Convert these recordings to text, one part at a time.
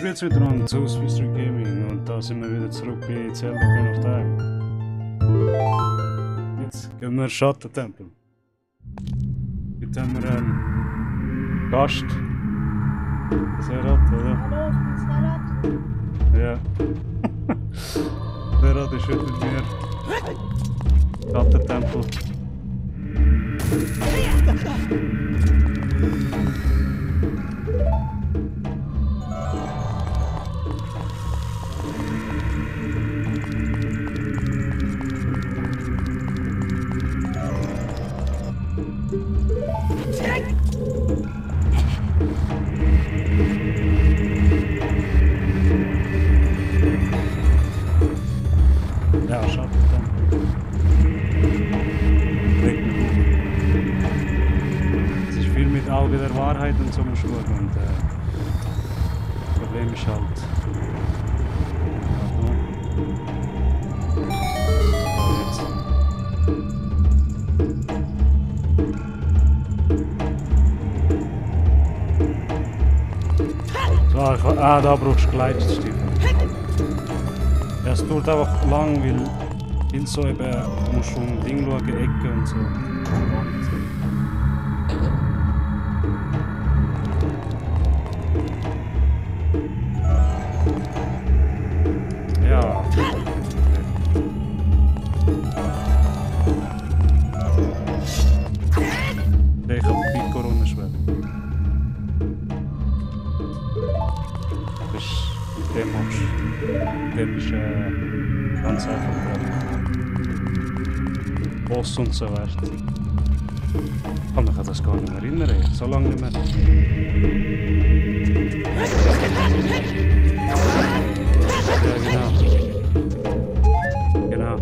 spielt wieder an zu Swiss Street Gaming und da sind wir wieder zurück bei Zelda Ocarina of Time. Jetzt gehen wir Schattentempel. Jetzt haben wir einen Gast. Serat, oder? Hallo, ich bin Serat. Ja. Serat ist heute mit mir. Schattentempel. Ja, Schattentempel. Es ist viel mit Auge der Wahrheit und so muss schauen und das Problem ist halt. So, da brauchst du Gleitstiefel. Ja, es dauert einfach lang, weil so eben musst du um Ding schauen, Ecke und so. Ja. Ich habe Pico runterschweben. Das ist mit dem Hopsch. Dem ist ganz einfach dran. Boss und so weißt du. Ich kann mich an das gar nicht mehr erinnern. So lange nicht mehr. Ja, genau. Genau.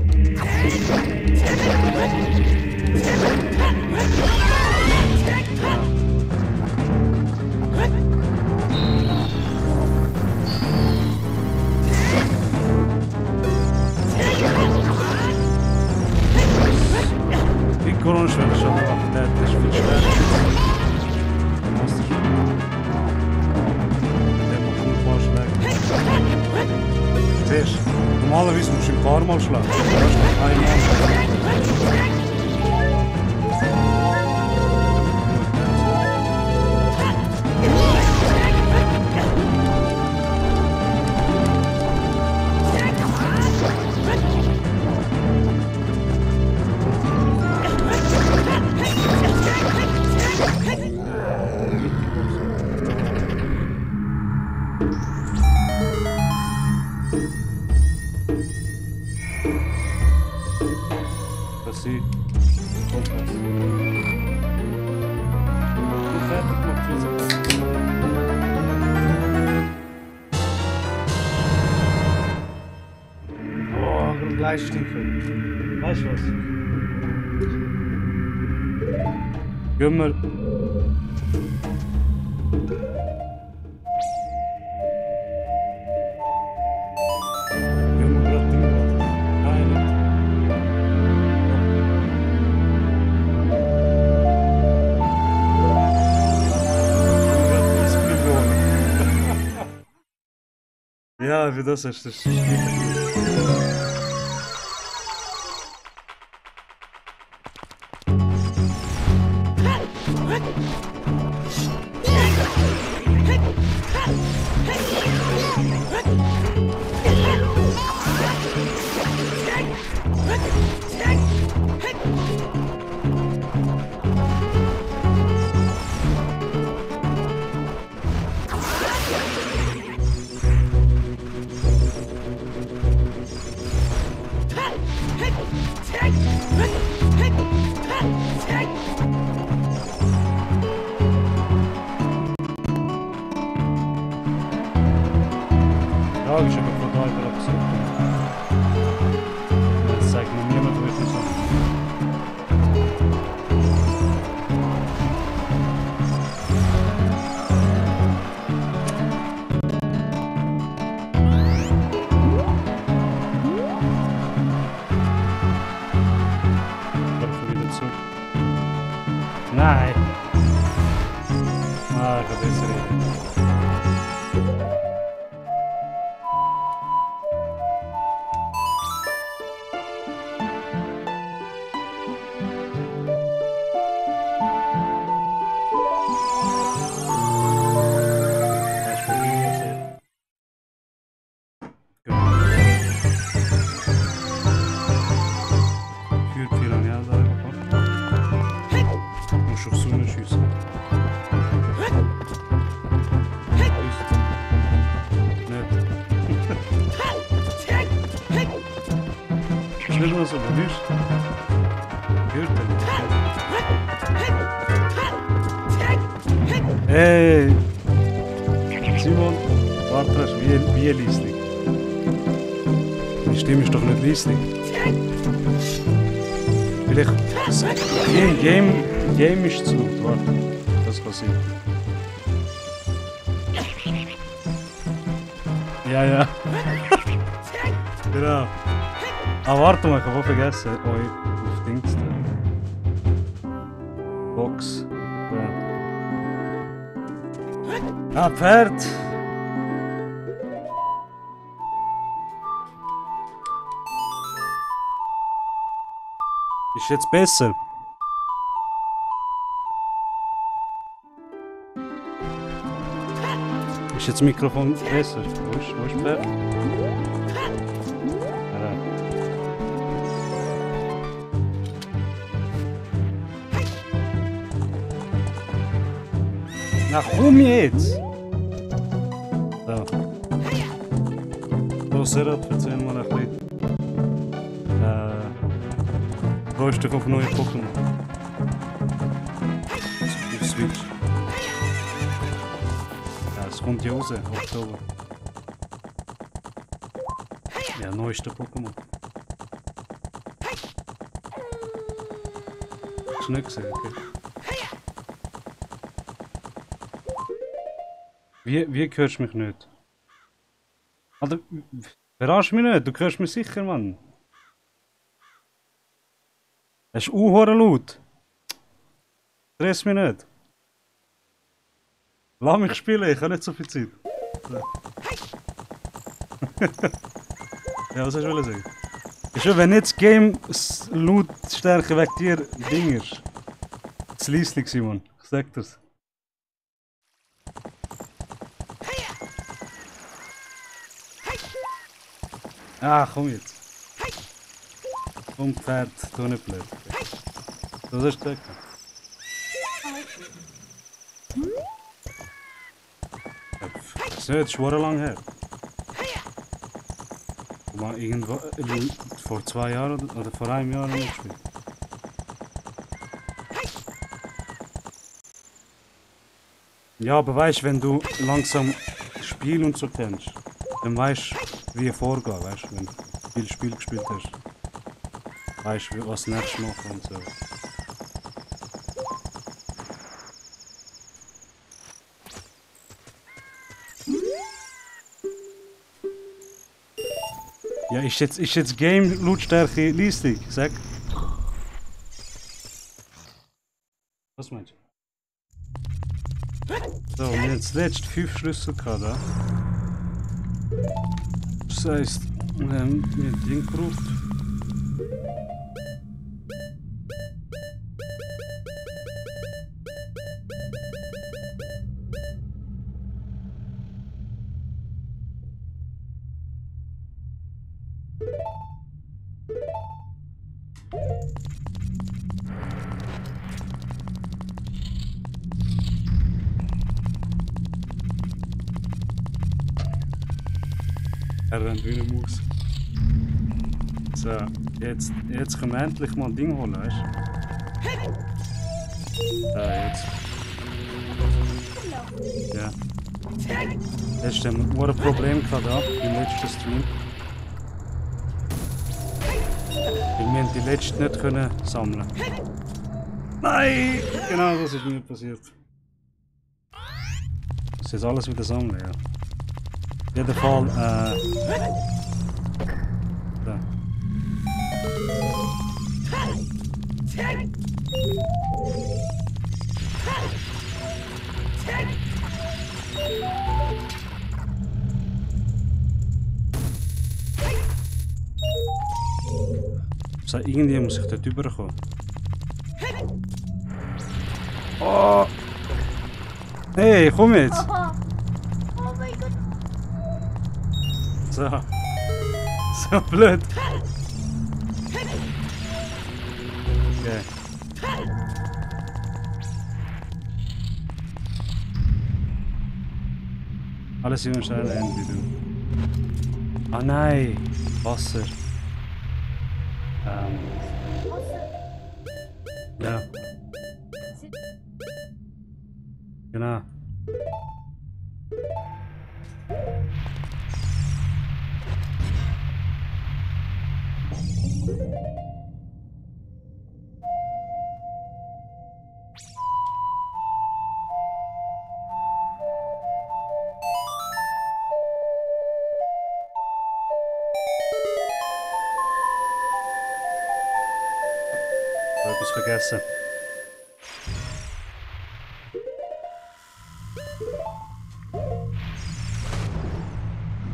Die Corona-Schwelle schon einfach, der ist viel stärker. Der macht nur Vorschläge. Siehst du, normalerweise musst du ein paar Mal schlagen. Du hast einmal. Sie Kompass. Fertig gemacht für sie. Oh, ein Gleitstiefel. Weißt du was? Gehen wir. Ja, wie das ist das. Frage ist, ob ich von da überhaupt so. Das zeigt mir niemand, wo ich das habe. Werfen wieder zurück. Nein! Ah, ich habe besser reden. Also, du hörst. Hört er? Hey! Simon, warte, wie leislich? Die Stimme ist doch nicht leislich. Vielleicht. Game ist zu laut. Warte. Das kann sein. Ja. Genau. Ah, warte mal, ich habe auch vergessen, euch auf Dings zu Box. Da. Ah, Pferd! Ist jetzt besser? Ist jetzt das Mikrofon besser? Wo ist Pferd? Na komm jetzt! So. So, Serat, erzähl mal ein bisschen. Freust dich auf neue Pokémon? Auf Switch. Ja, es kommt ja raus, Oktober. Ja, neueste Pokémon. Hast du nicht gesehen, okay? Wie hörst du mich nicht? Alter, verarsch mich nicht, du hörst mich sicher, Mann. Es ist laut. Stress mich nicht. Lass mich spielen, ich habe nicht so viel Zeit. Ja, was hast du sagen? Ist schon, wenn nicht das Game Lautstärke wegen dir Ding ist. Das ist leislich, Simon. Ich sag dir's. Ah, komm jetzt. Komm, Pferd, tu nicht blöd. Was hast du gesagt? Das ist nicht, schon lang her. Mal irgendwo, vor 2 Jahren oder vor einem Jahr nicht gespielt. Ja, aber weißt du, wenn du langsam das Spiel und so kennst, dann weißt du, wie vorgehen, weißt du, wenn du viel Spiel gespielt hast. Weißt du, was nächstes machen und so. Ja, ist jetzt Game Lautstärke leislich? Sag. Was meinst du? So, wir haben jetzt letzte 5 Schlüssel gehabt, da. Das heisst, wir haben ein Ding gebraucht. Er rennt wie eine Maus. So, jetzt können wir endlich mal ein Ding holen, weißt du? Jetzt. Ja. Jetzt haben wir ein Problem gehabt da, im letzten Stream. Weil wir die letzten nicht können sammeln. Nein! Genau das ist mir passiert. Das ist jetzt alles wieder sammeln, ja. Auf jeden Fall, da. So, irgendwie muss ich dort rüberkommen. Oh! Hey, komm jetzt! Oh mein Gott. So. So blöd. Okay. Alles immer schnell Ende, du. Ah nein! Wasser. Ja. Genau. Ich habe etwas vergessen.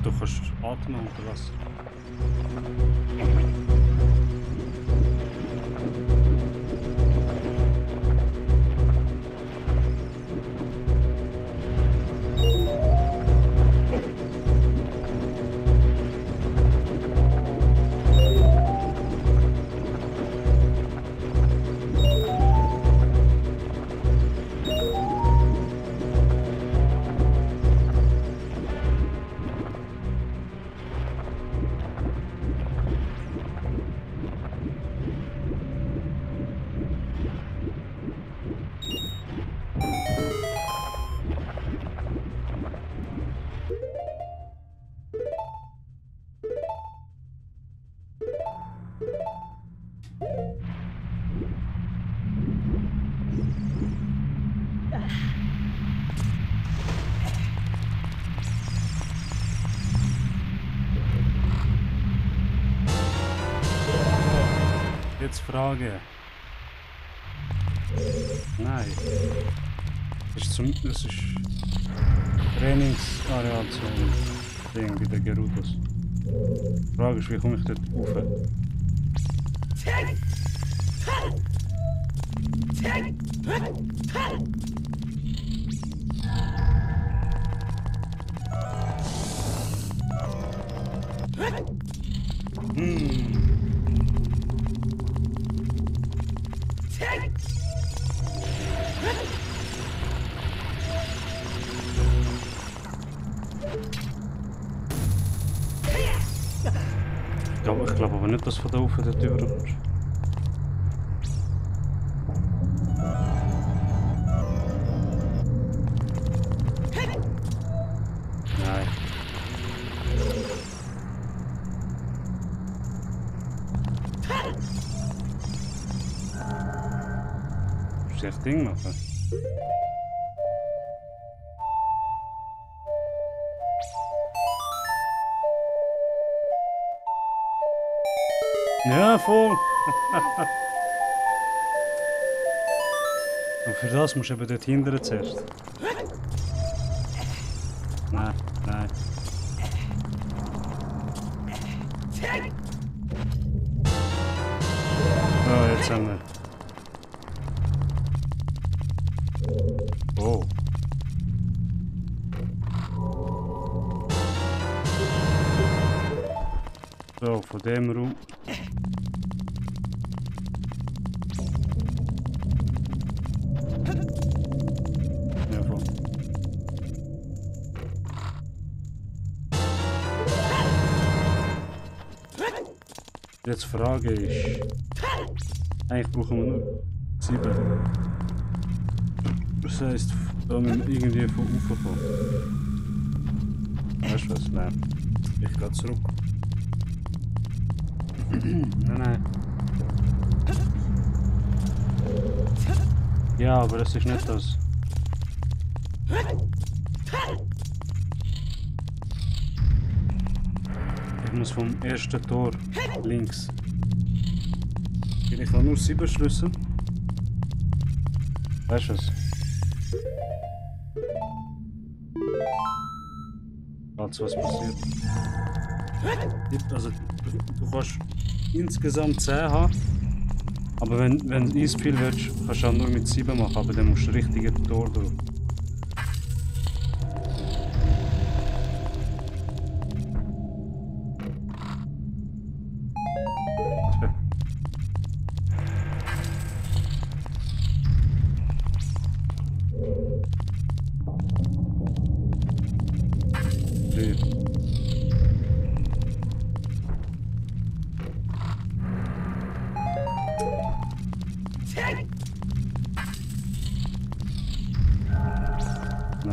Du kannst atmen unter Wasser. Jetzt Frage. Nein. Das ist Trainingsareal zum Ding bei den Gerudos. Die Frage ist, wie komme ich dort rauf? Ich glaube aber nicht, dass du von da oben dort rüberkommst. Nein. Musst du echt Ding machen? Ja, voll. Und für das musst du eben dort hindern zuerst. Nein, nein. Oh, jetzt haben wir. Oh. So, von dem Raum. Ja, voll. Jetzt die Frage ist. Eigentlich brauchen wir nur 7. Das heisst, da müssen wir irgendwie von oben kommen. Weißt du was? Nein. Ich gehe zurück. Nein. Ja, aber das ist nicht das. Ich muss vom ersten Tor links. Ich habe nur 7 Schlüssel. Weißt du was? Falls was passiert. Also, du kannst insgesamt 10 haben. Aber wenn du nicht viel willst, kannst du auch nur mit 7 machen. Aber dann musst du richtige Tor durch.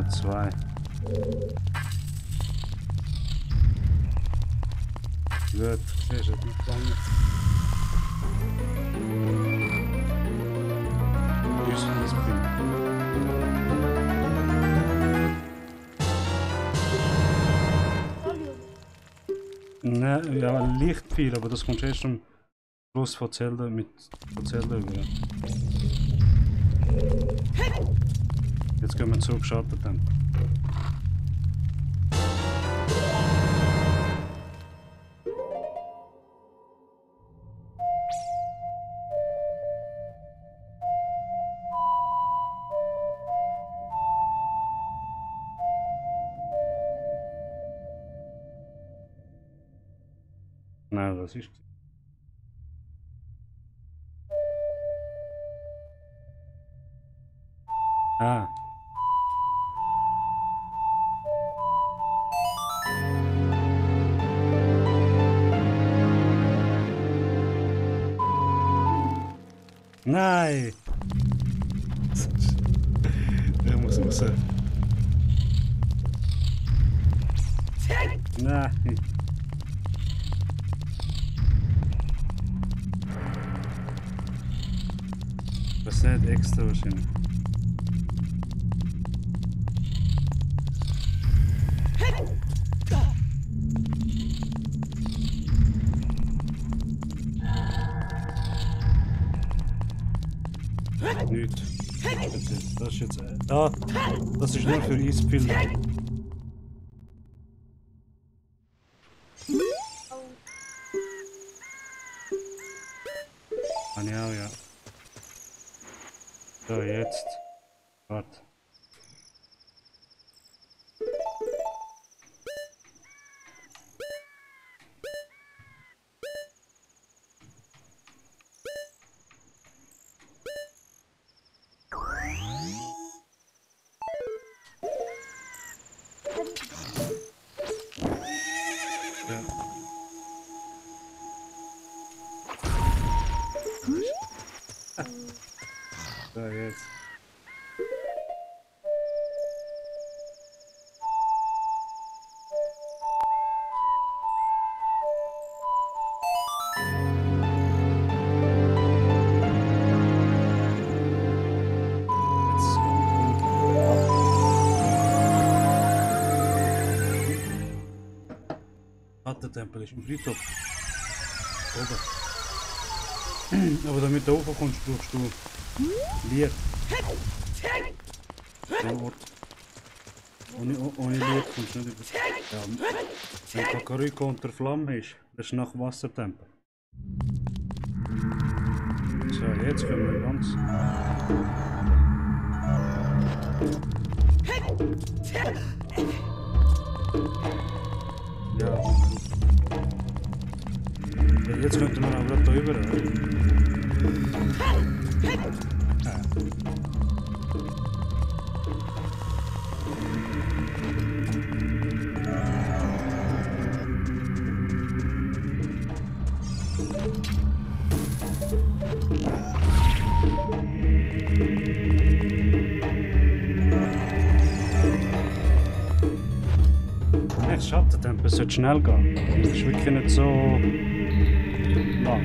noch 2. Gut, siehst du, nicht lange. Ist Nein, ja, leicht viel, aber das kommt erst am Schluss von Zelda über. Ja. Jetzt gehen wir zurück Schatten dann. Nein, was ist das? Ah. Nein! Ich muss raus. Nein! Das ist nicht extra wahrscheinlich. Nicht. Das ist jetzt. Ah! Das ist nur für Eisfilm. Ah ja, ja. So, jetzt. Warte. Ja. So, jetzt. Tempel ist im Friedhof. Oben. Aber damit du hochkommst, brauchst du Lied. Den Ort. Ohne Lied kommst du nicht über. Ja, wenn Kakariko unter Flamme ist, das ist nach Wassertempel. So, jetzt können wir ganz. Ja. Ja, jetzt könnte man aber da rüber. Das Schattentempel sollte schnell gehen. Das ist wirklich nicht so lang.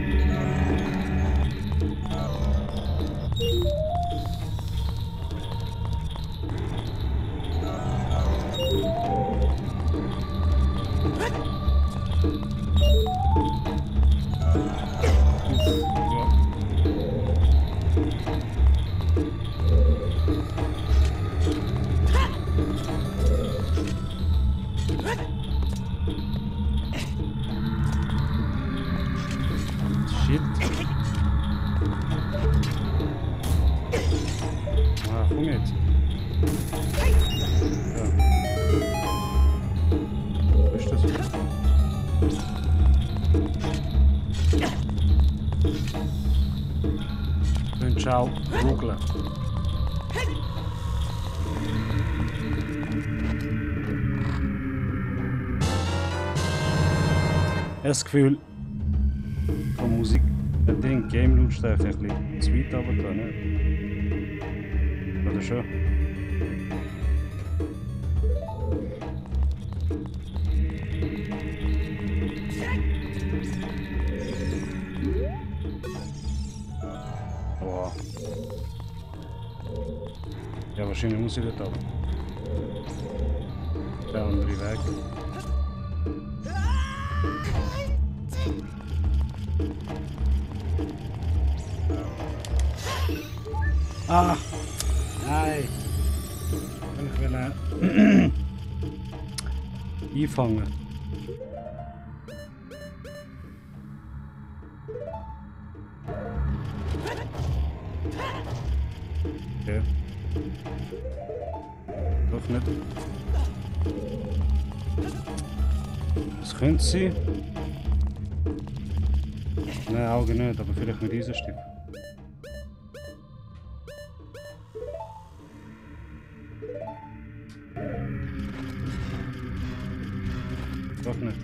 Shit. Ah, komm jetzt. Ja. Wo ist das? Und schau, googeln. Ich habe das Gefühl, von Musik, den Game-Lautstärke ein bisschen zu weit runter, ne? Oder schon? Boah. Ja, wahrscheinlich muss ich dort ab. Der andere Weg. Ah! Nein! Ich will einfangen. Okay. Doch nicht. Das könnte sein. Nein, Augen nicht, aber vielleicht mit diesem Stück. Doch nicht.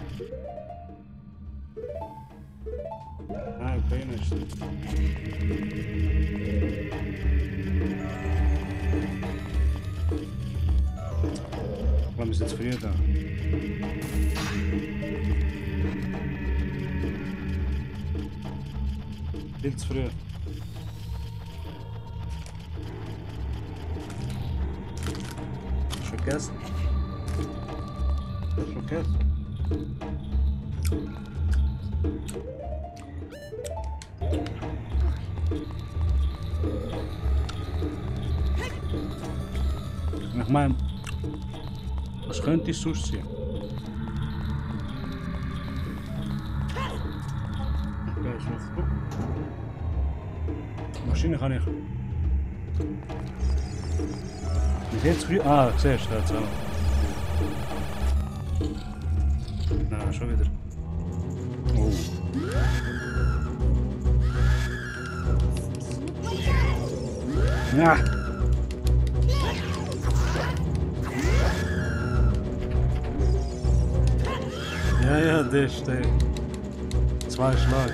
Nein, okay, nicht. Ich glaube, wir sind zu früh da. Viel zu früh. Schon gegessen? Hast du schon gegessen? Ich meine, was könnte es sonst sein? Okay, ist noch gut. Wahrscheinlich kann ich. Mit jetzt früh. Ah, siehst du, da hat's auch. Na, schon wieder. Oh. Ja. Ja, das ist der. 2 Schlag.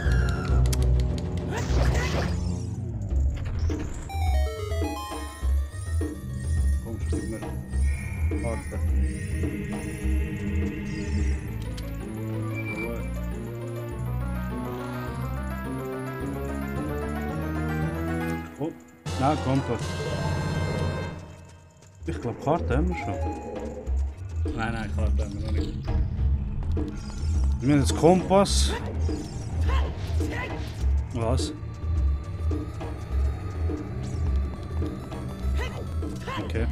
Komm, gib mir. Warte. Oh, nein, Kompass. Ich glaube, Karte haben wir schon. Nein, Karte haben wir noch nicht. Wir haben jetzt Kompass. Was? Okay.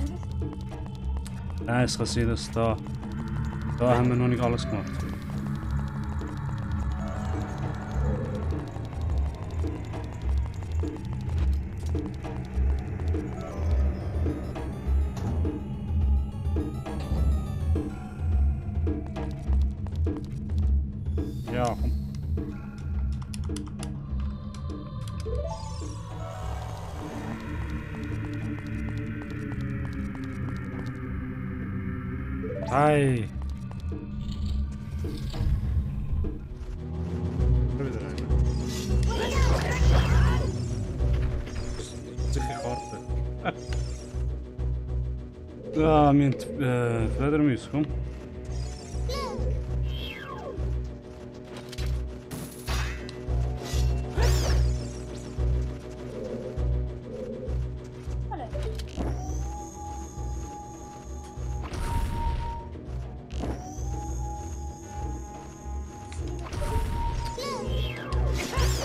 Nein, es kann sein, dass da haben wir noch nicht alles gemacht. Ja, komm. Hi. Wieder rein. Sicher Karte. Ja, wir haben Fledermaus, komm.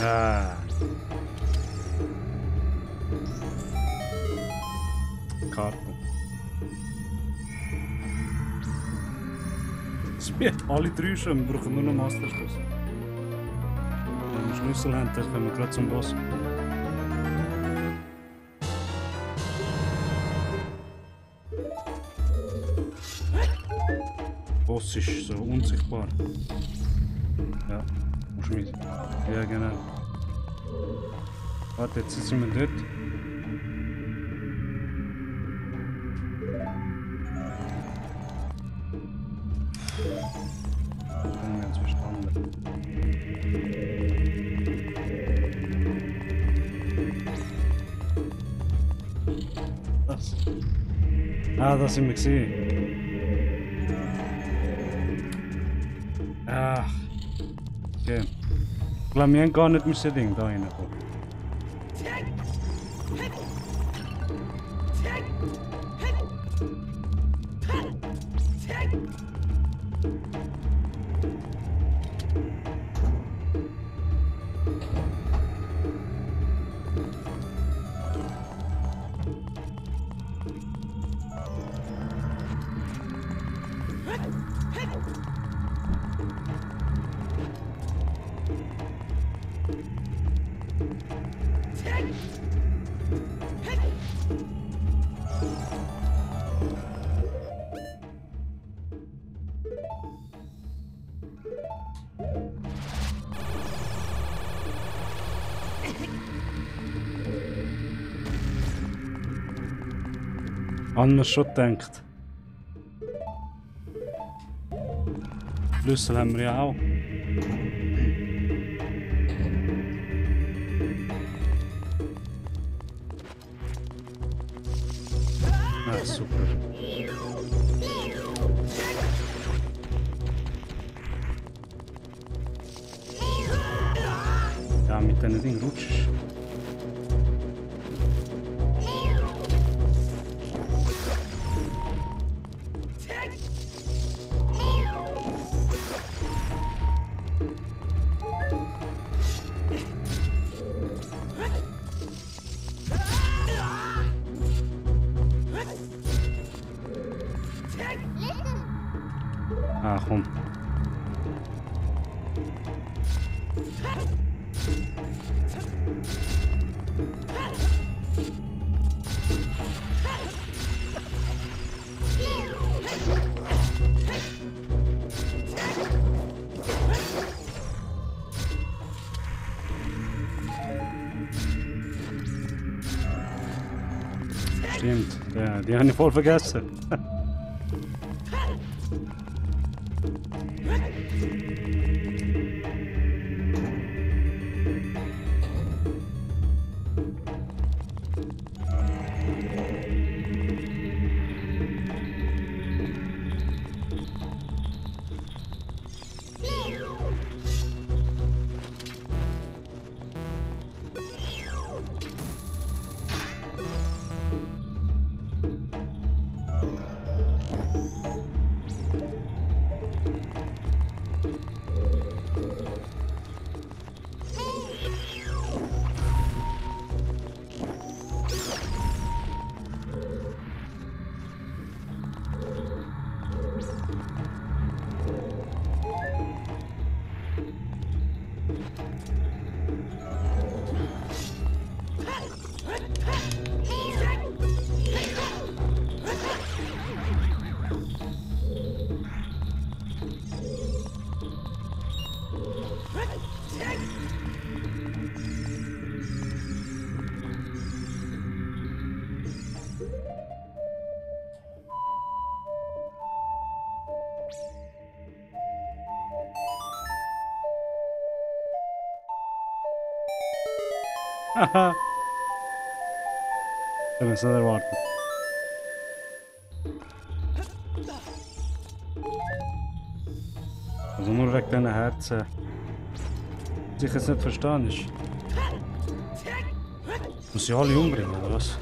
Ah. Karte. Wir alle 3 schon, wir brauchen nur noch Masterschluss. Wenn wir Schlüssel haben, dann können wir gerade zum Boss. Boss ist so unsichtbar. Ja, musst du mit. Ja, genau. Warte, jetzt sind wir dort. Das haben wir jetzt verstanden. Das. Ah, das sind wir gesehen. Ach. Okay. Ich glaube, wir haben gar nicht mit dem Ding da reinkommen. Anders schon gedacht. Schlüssel haben wir ja auch. Ah, super. Ja, mit diesen Dingen rutschst. Ah, komm. Stimmt, die habe ich voll vergessen. Haha. Ich habe es nicht erwartet. Also nur wegen diesen Herzen. Was ich jetzt nicht verstanden ist. Muss ich alle umbringen, oder was?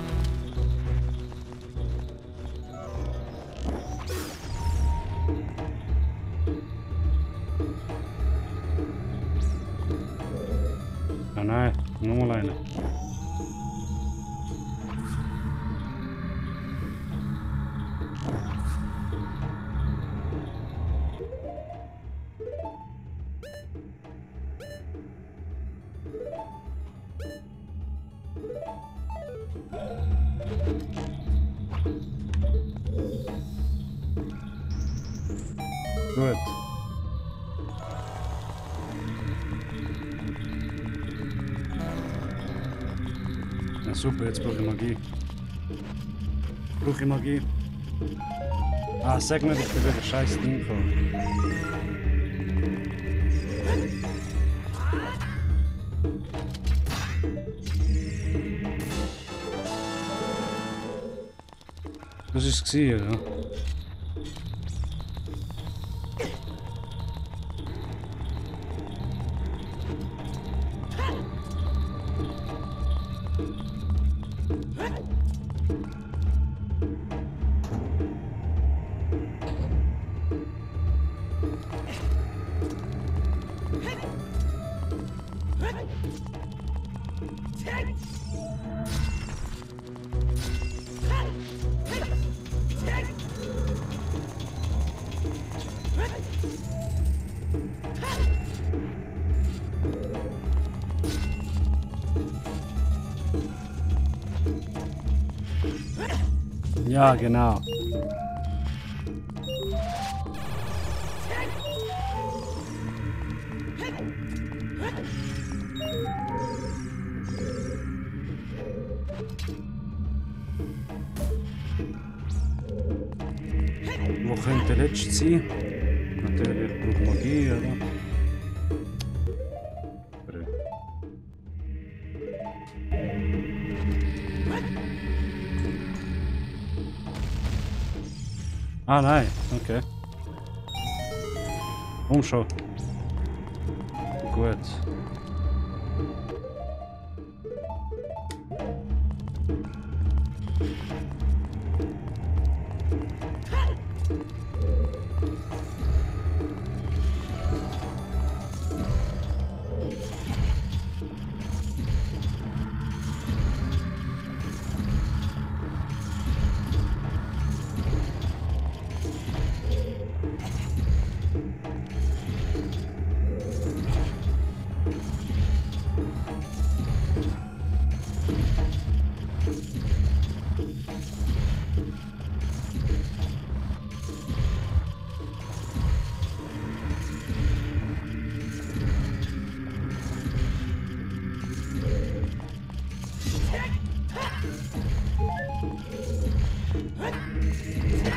Ah nein, nur mal eine. Gut. Ja, super, jetzt brauche ich Magie. Brauche ich Magie? Ah, sag mir, ich bin wieder scheiß Ding gekommen. Das ist es, ja. Ja, genau. Wo könnte der letzte sein? Natürlich braucht Magie, oder? Oder- Ah nein, okay. Schon. Gut.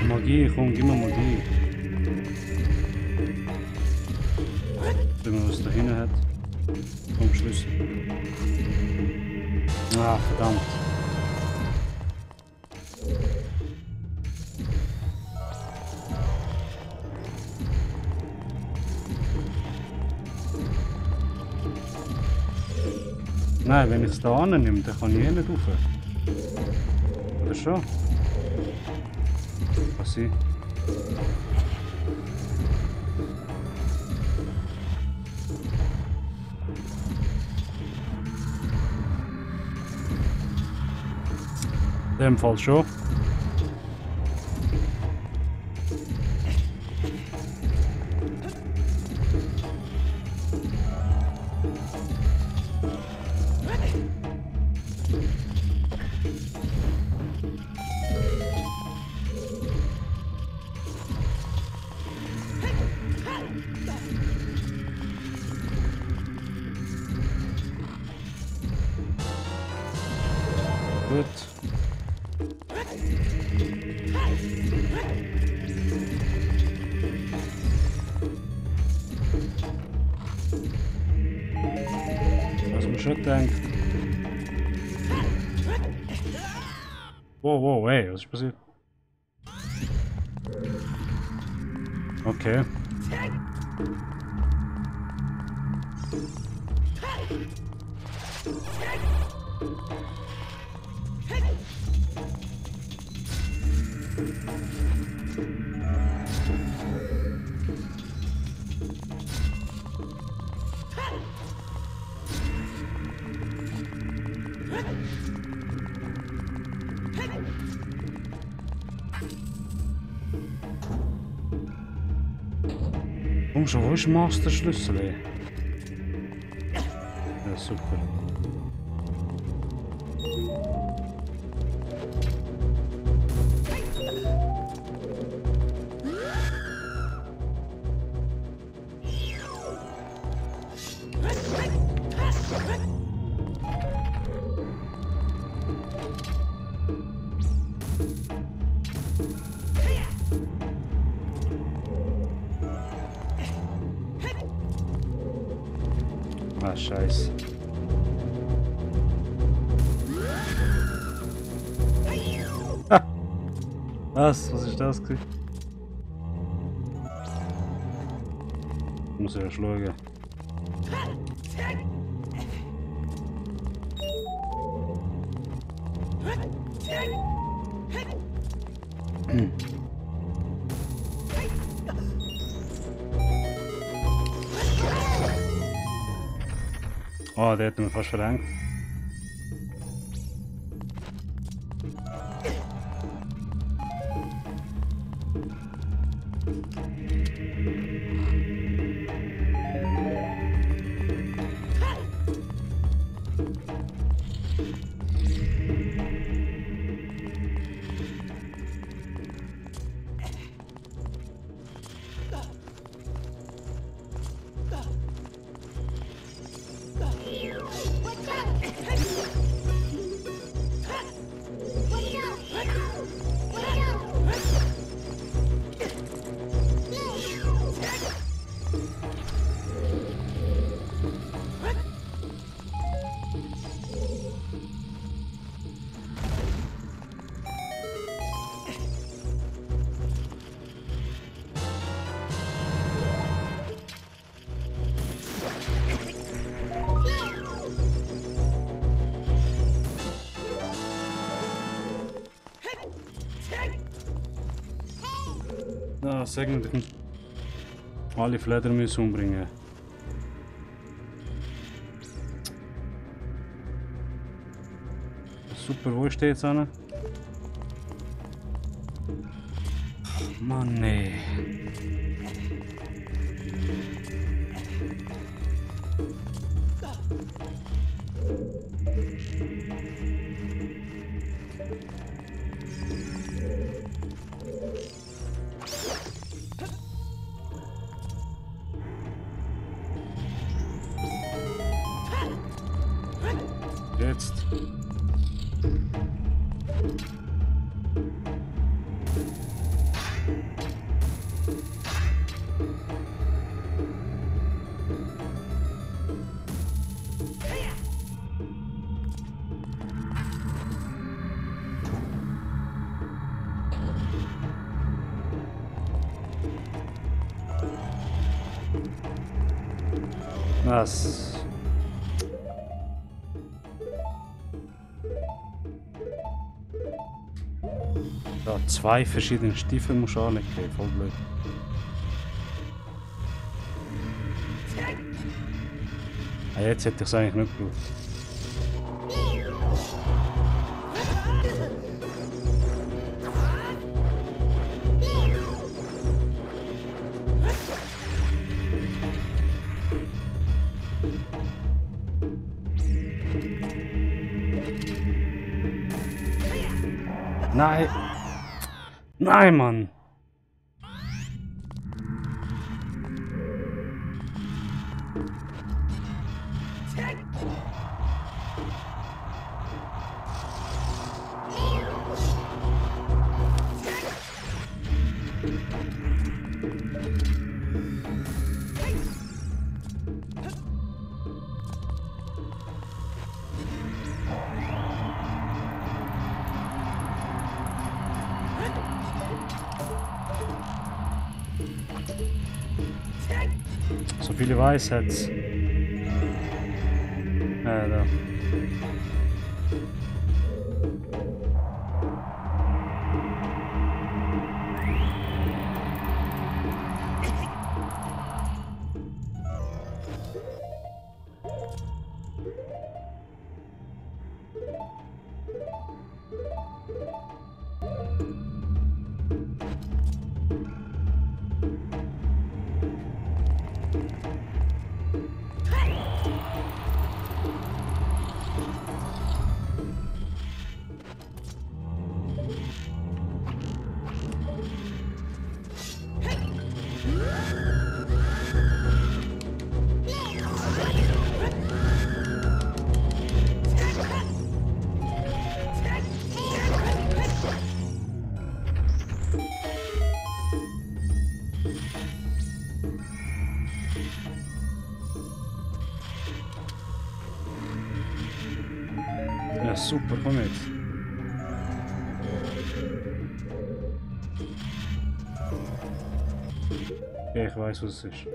Magie, komm, gib mir Magie. Wenn man was da hinten hat. Komm, Schlüssel. Ah, verdammt. Nein, wenn ich es da annehme, dann kann ich eh nicht rauf. Oder schon? Was sie? In dem Fall schon. Gut. Was man schon denkt. Wow, wow, hey, was ist passiert? Okay. Komm schon, wo ist Master Schlüssel? Ey? Ja, super. Ah, scheiße. Ah. Was? Was ist das? Muss ja schauen. Oh, der hat mich fast verrenkt. Ah, sagen wir, alle Fleder müssen umbringen. Super, wo ist der jetzt an? Mann, nee. Jetzt. Was? Da zwei verschiedene Stiefel musst du anlegen, voll blöd. Ah, jetzt hätte ich es eigentlich nicht gebraucht. Nein! Nein, Mann! So viele Weisheits. Da. Ja, super, komm jetzt. Okay, ich weiß, was es ist.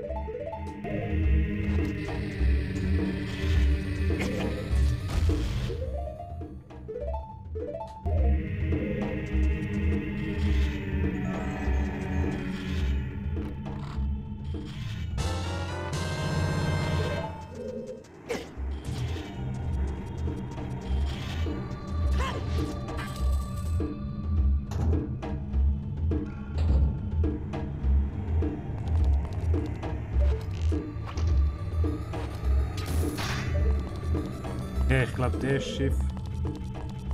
Ja, ich glaube, das Schiff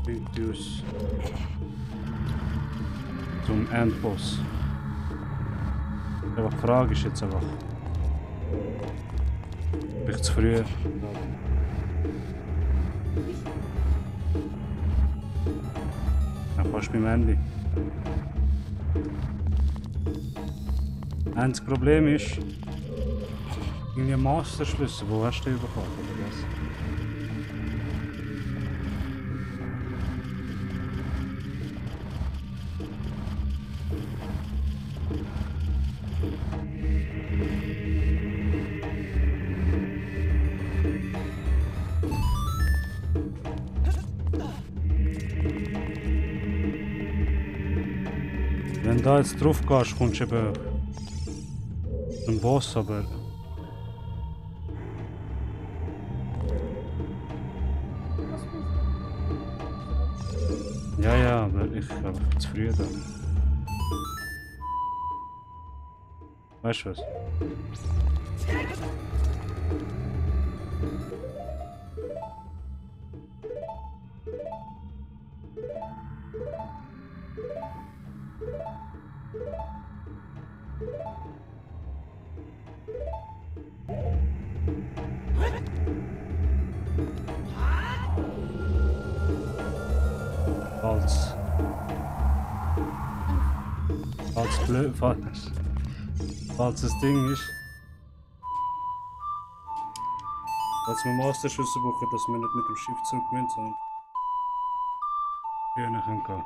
bringt uns zum Endboss. Aber die Frage ist jetzt einfach, bin ich zu früh? Ja, fast beim Ende. Das Problem ist, irgendwie ein Masterschlüssel, wo hast du den bekommen? Oder was? Wenn du da jetzt drauf gehst, kommst du eben zum Boss, aber ja, aber ich bin zu früh da. Weißt du was? Falls das Ding ist, falls wir Masterschlüssel brauchen, dass wir nicht mit dem Schiff zurück müssen, sondern früher können gehen.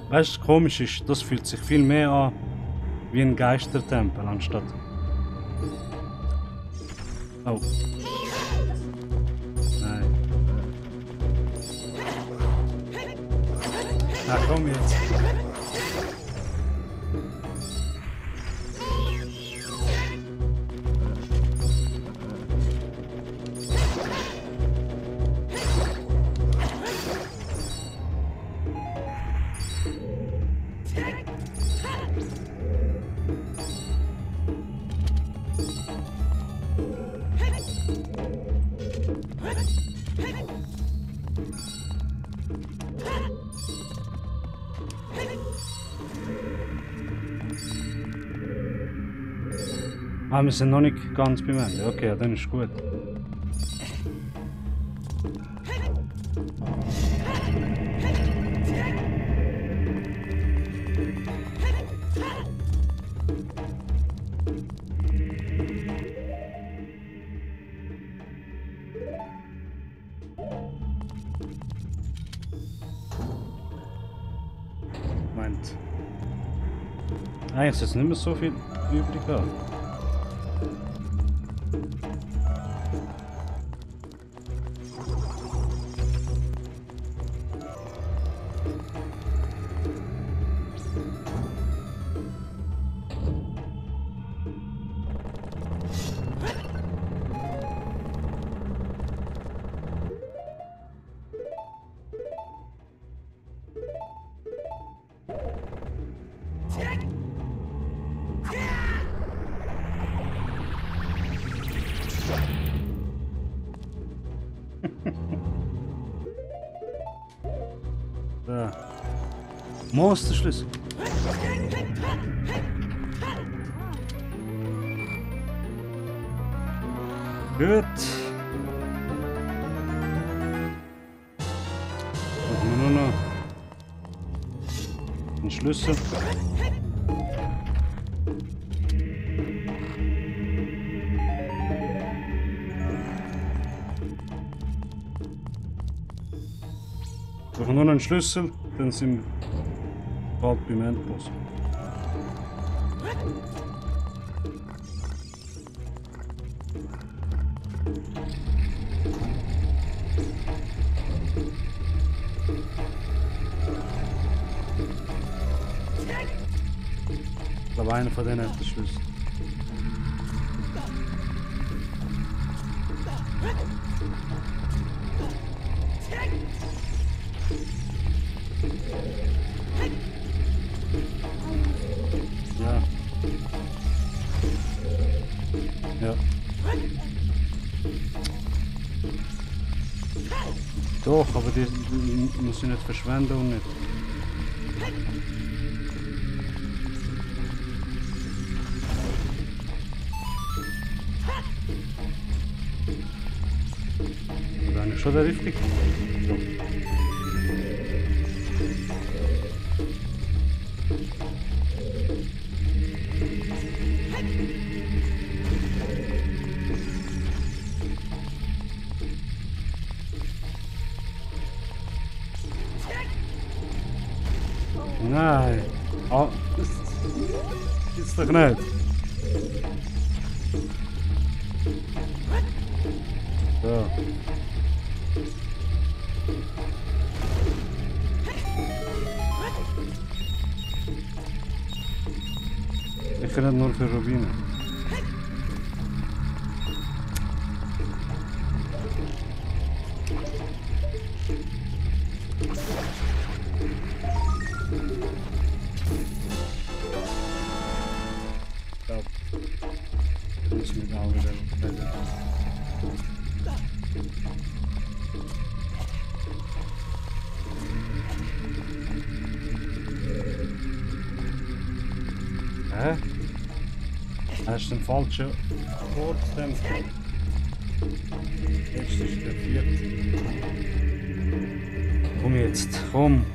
Weißt du, komisch ist, das fühlt sich viel mehr an wie ein Geistertempel anstatt. Oh. Nein. Na komm jetzt. Ah, wir sind noch nicht ganz beim Ende. Okay, ja, dann ist gut. Meint. Eigentlich ist jetzt nicht mehr so viel übrig da. Da. Masterschlüssel. Gut. Machen wir nur noch einen Schlüssel. Wir nur noch einen Schlüssel, dann sind wir bald beim Endboss. glaube, einer von denen hat den Schlüssel. Ja. Ja. Doch, aber die muss ich nicht verschwenden und nicht. Oder eigentlich schon der richtige? Ja. Nein. Oh. Gibt's doch nicht. So. Ich kann nicht nur für Rubine. Muss mich auch wieder weiter. Hä? Das ist ein falscher Ort. Jetzt ist der vierte. Komm jetzt, komm.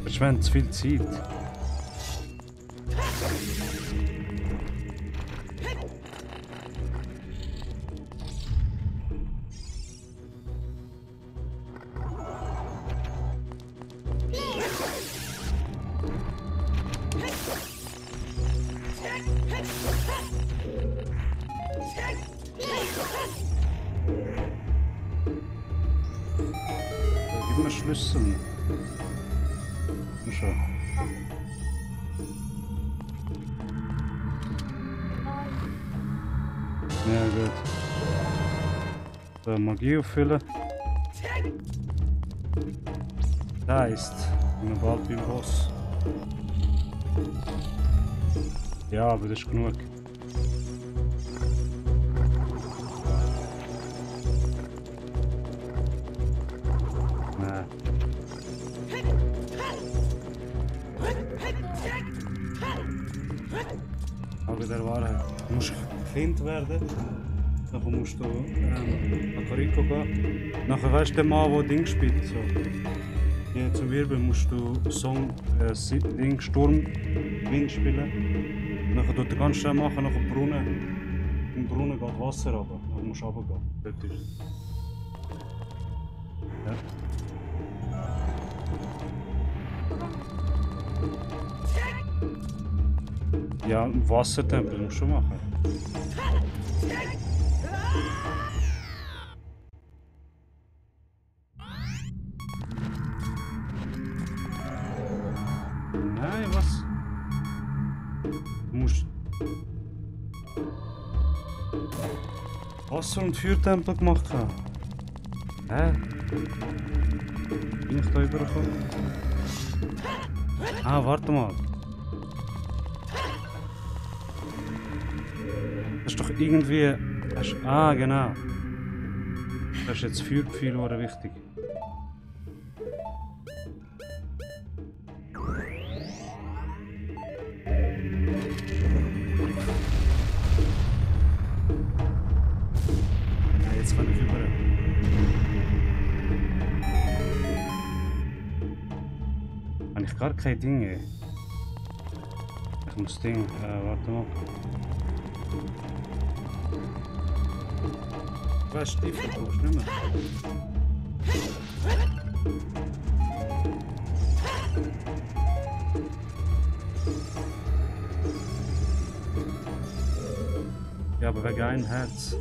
Verschwendet zu viel Zeit. Gib mir Schlüssel. Schon. Ja, gut. So, Magie auffüllen. Da ist. Ich bin bald beim Boss. Ja, aber das ist genug. Nein. Auge der Wahrheit. Du musst Kind werden. Nachher musst du nach Carico gehen. Nachher weißt du den Mann, der Ding spielt. So. Hier zum Wirbeln musst du Song, Ding, Sturm, Wind spielen. Nachher tut er ganz schnell machen, nach dem Brunnen. Im Brunnen geht Wasser runter. Nachher musst du runtergehen. Dort ist es. Ja. Ja, einen Wassertempel musst du schon machen. Nein, was? Du musst Wasser- und Feuertempel gemacht haben. Hä? Bin ich da übergekommen? Ah, warte mal. Das ist doch irgendwie. Ah, genau. Das ist jetzt Feuerpfeil oder wichtig. Ja, jetzt kann ich über. Habe ich gar keine Dinge. Ich muss Ding. Warte mal. Was Stiefel brauchst du nicht mehr? Ja, aber wegen ein Herz.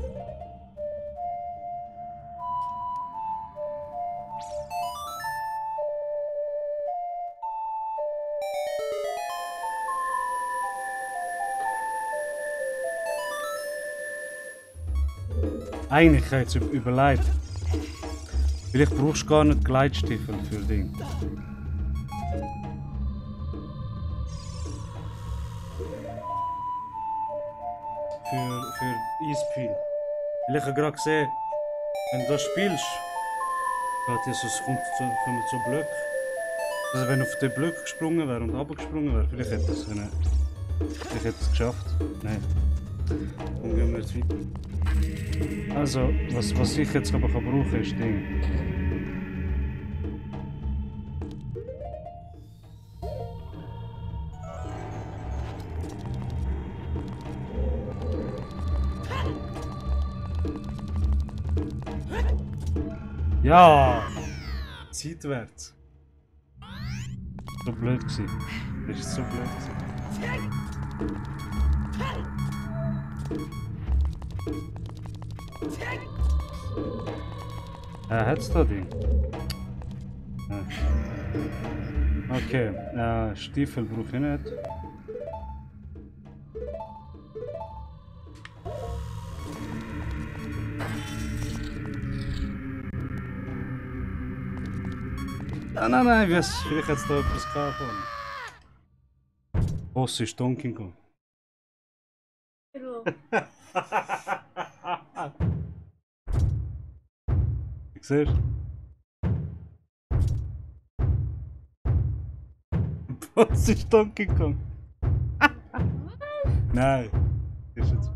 Eigentlich habe ich jetzt überlegt. Vielleicht brauchst du gar nicht Gleitstiefel für Ding. Für Eispil. Weil ich habe gerade gesehen, wenn du das spielst, kommen so Blöcke. Also wenn auf den Blöcke gesprungen wäre und runtergesprungen wäre, vielleicht hätte es geschafft. Nein. Dann gehen wir jetzt weiter. Also, was ich jetzt aber brauchen kann, ist Ding. Ja! Seitwärts. So blöd gewesen. Das ist so blöd gewesen. Hat's da Ding? Okay, Stiefel brauche ich nicht. Nein, vielleicht hat es da etwas gehabt. Boss ist Donkey Kong. Hallo. Siehst du? Boss ist Donkey Kong. Nein. Ist es.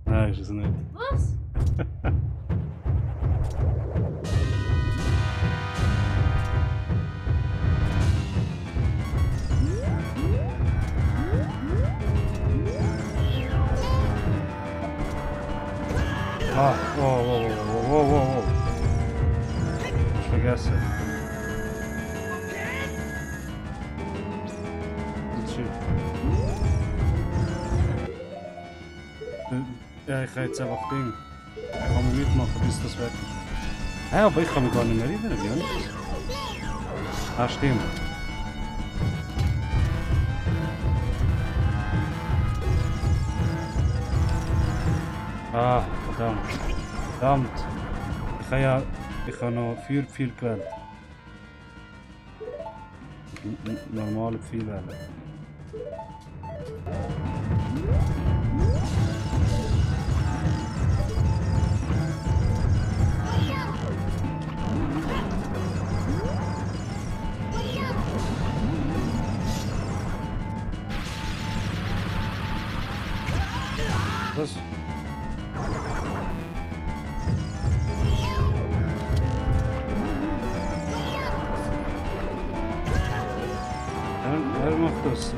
Nein, ist es nicht. Was? Ah, wow. Ich vergesse. Ja, ich kann jetzt einfach Ding. Ich kann mir mitmachen, bis das weg ist. Ja, aber ich kann mich gar nicht mehr erinnern, wie ist das? Ah, stimmt. Ah, verdammt. Ich habe noch viel gewählt. Normale Pfeil wählen. Was? Er macht das.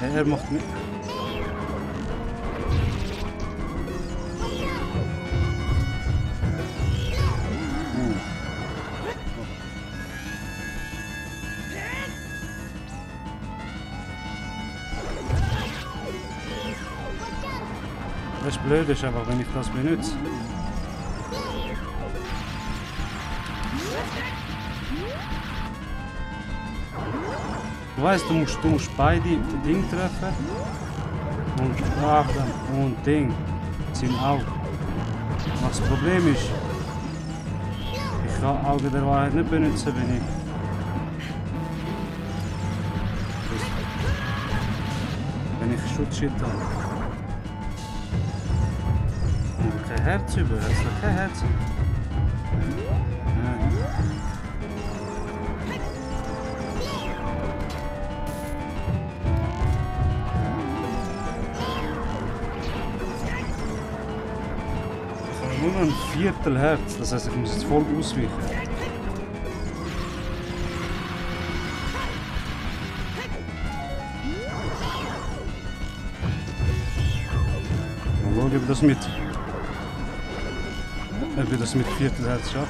Er macht mit. Das Blöde ist einfach, wenn ich das benutze. Du weißt, du musst beide Ding treffen. Und Ding sind auch. Was das Problem ist, ich kann Auge der Wahrheit nicht benutzen, wenn ich Schutzschild habe. Und kein Herz über, hast du kein Herz? Nur noch ein Viertel Herz, das heißt, ich muss jetzt voll ausweichen. Mal schauen, ob ich das mit Viertel Herz schaffe.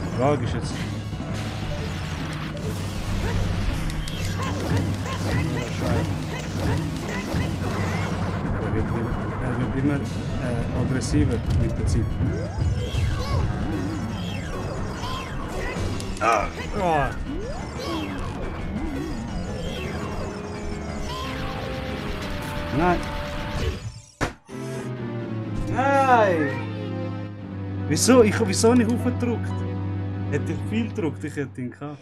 Die Frage ist jetzt. immer aggressiver mit der Zeit. Ah. Oh. Nein! Nein! Wieso? Wieso nicht aufgedrückt? Hätte ich viel gedrückt, ich hätte ihn gehabt.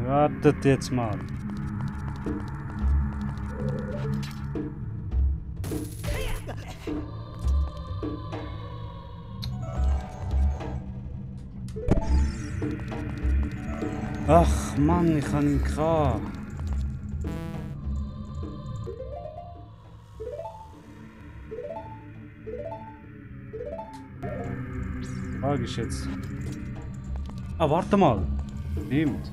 Wartet jetzt mal. Ach Mann, ich habe ihn gehabt. Die Frage ist jetzt. Ah, warte mal. Stimmt.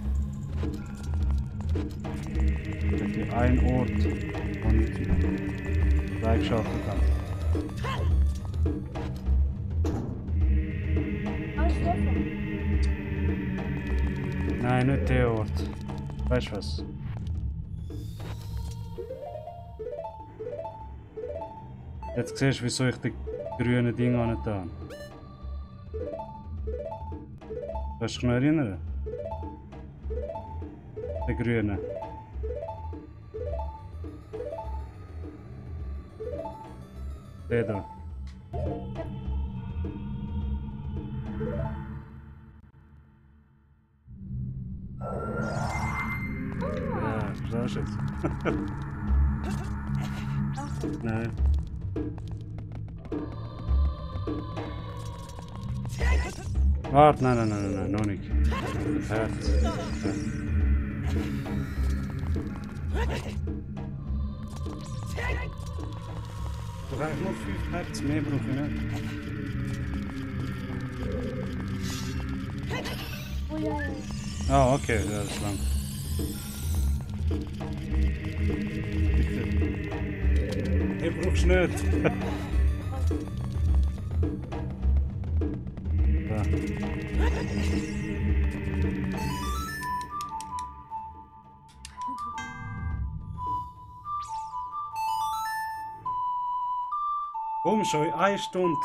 Ich hätte einen Ort, wo ich freigeschaltet habe. Nein, nicht der Ort. Weißt du was? Jetzt siehst du, wieso ich die grünen Dinge nicht habe. Kannst du dich noch erinnern? Der grüne. Der da. Ja, schau jetzt. Nein. Warte, nein, noch nicht. Das Herz. Ja. Ich brauche nur 5 Herz, mehr brauche ich nicht. Ah, okay, ja, das ist lang. Ich brauch's nicht. Ja. Komm schon, 1 Stunde.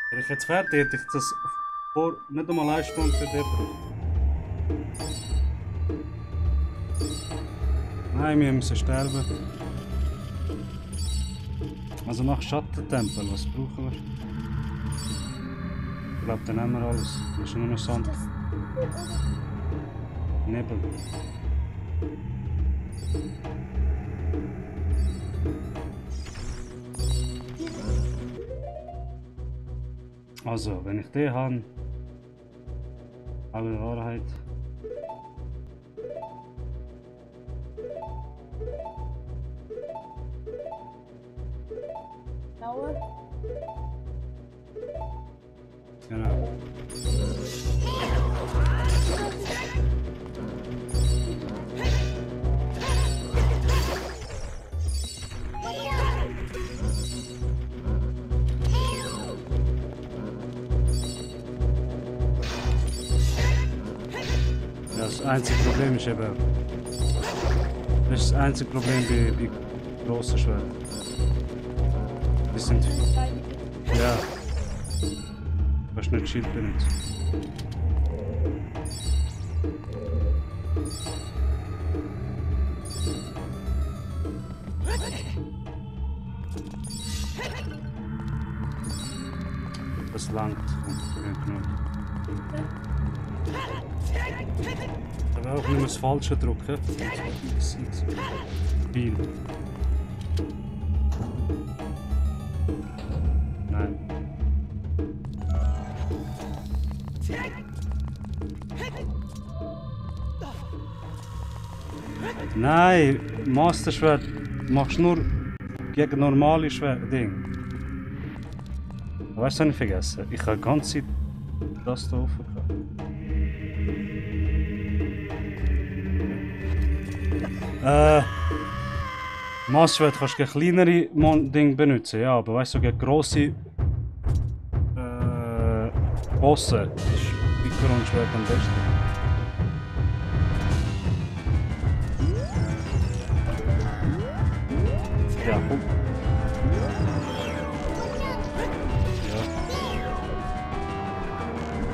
Wäre ich jetzt fertig, hätte ich das vor nicht einmal 1 Stunde für dich gebraucht. Nein, wir müssen sterben. Also nach Schattentempel, was brauchen wir? Ich glaube, dann haben wir alles. Das ist nur noch Sand. Nebel. Also, wenn ich den habe, alle Wahrheit. Blaue. Genau. Das einzige Problem ist eben. Das ist das einzige Problem bei grossen Schwertern. Die sind. Ja. Du kannst nicht Schild benutzen. Das langt. Aber auch nicht das Falsche drücken. Viel. Nein. Nein, Master Schwert machst du nur gegen normale Schwert-Ding. Weißt du, was ich vergessen? Ich habe die ganze Zeit das hier offen gehabt. Massschwert kannst du gegen kleinere Dinge benutzen, ja, aber weißt du, gegen grosse Bosse ist Piccoron-Schwert am besten. Ja, komm. Ja.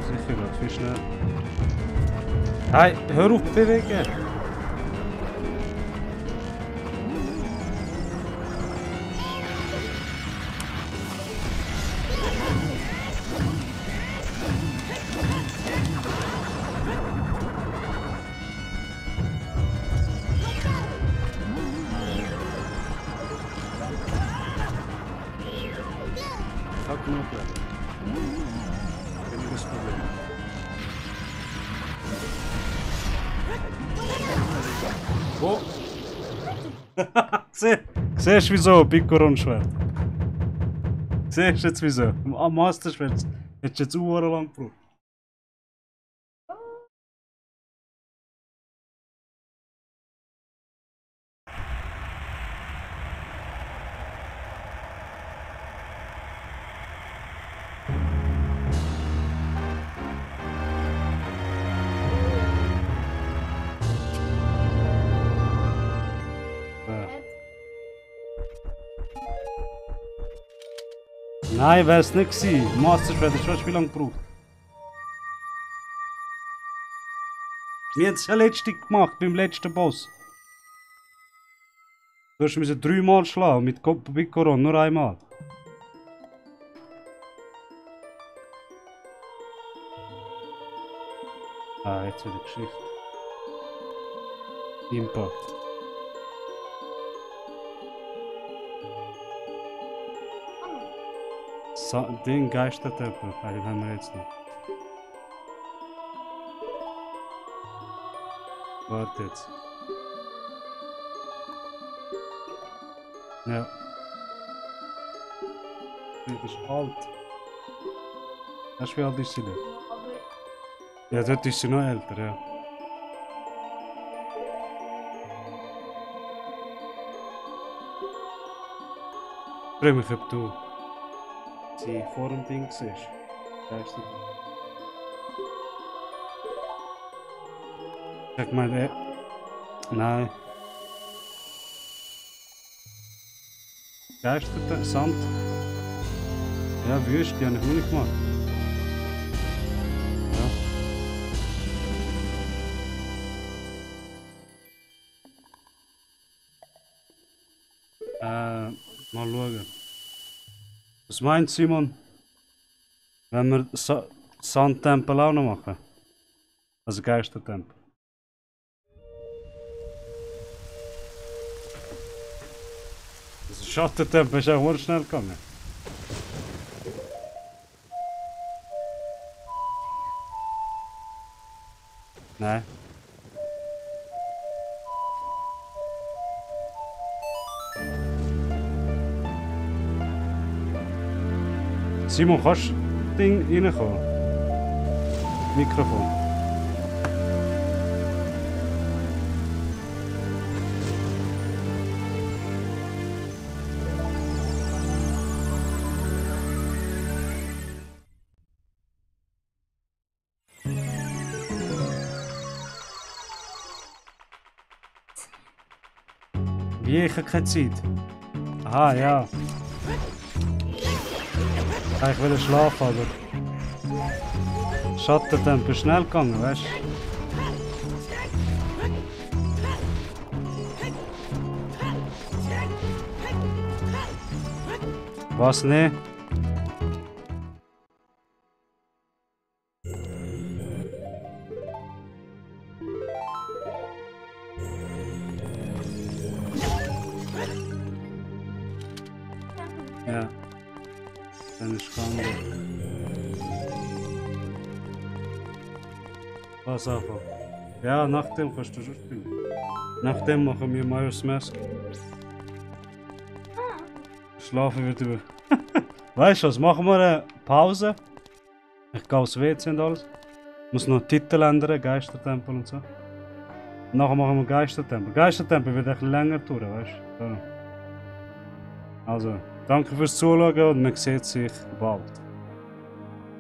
Sicher, geht viel schnell. Hey, hör auf bewegen! Fuck no problem. Weniges Problem. Oh! Siehst du wieso? Piccoron-Schwert. Siehst du jetzt wieso? Am Master-Schwert hättest du jetzt lang gebraucht. Nein, wäre es nicht gewesen. Master-Schwert hat schon wie lange gebraucht. Wir haben es ja letztens gemacht, beim letzten Boss. Du musst 3-mal schlagen, mit Piccoron nur einmal. Ah, jetzt wieder Geschichte. Impact. Den Geistertempel, den haben wir jetzt noch. Warte jetzt. Ja. Du bist alt. Weißt du, wie alt ist sie denn? Ja, dort ist sie noch älter, ja. Ich frage mich, ob du sie vor dem Ding siehst. Weißt du? Ich meine, nein. Geister, Sand. Ja, Wüste, die habe ich noch nicht gemacht. Ja. Mal schauen. Was meint Simon? Wenn wir Sandtempel auch noch machen? Also Geistertempel. Also Schattentempel ist auch schnell gegangen. Nein. Simon, kannst du das Ding reinkommen? Mikrofon. Wie? Ich habe keine Zeit. Aha, ja. Ich will schlafen, aber Schattentempel ist schnell gegangen, weißt du? Was nicht? Ja. Dann ist gegangen. Was einfach. Ja, nach dem kannst du schon spielen. Nach dem machen wir Majora's Mask. Schlafen wird über. Weißt du was? Machen wir eine Pause. Ich gehe aufs WC und alles. Muss noch Titel ändern, Geistertempel und so. Nachher machen wir Geistertempel. Geistertempel wird ein bisschen länger dauern, weißt du? Also, danke fürs Zuschauen und man sieht sich bald.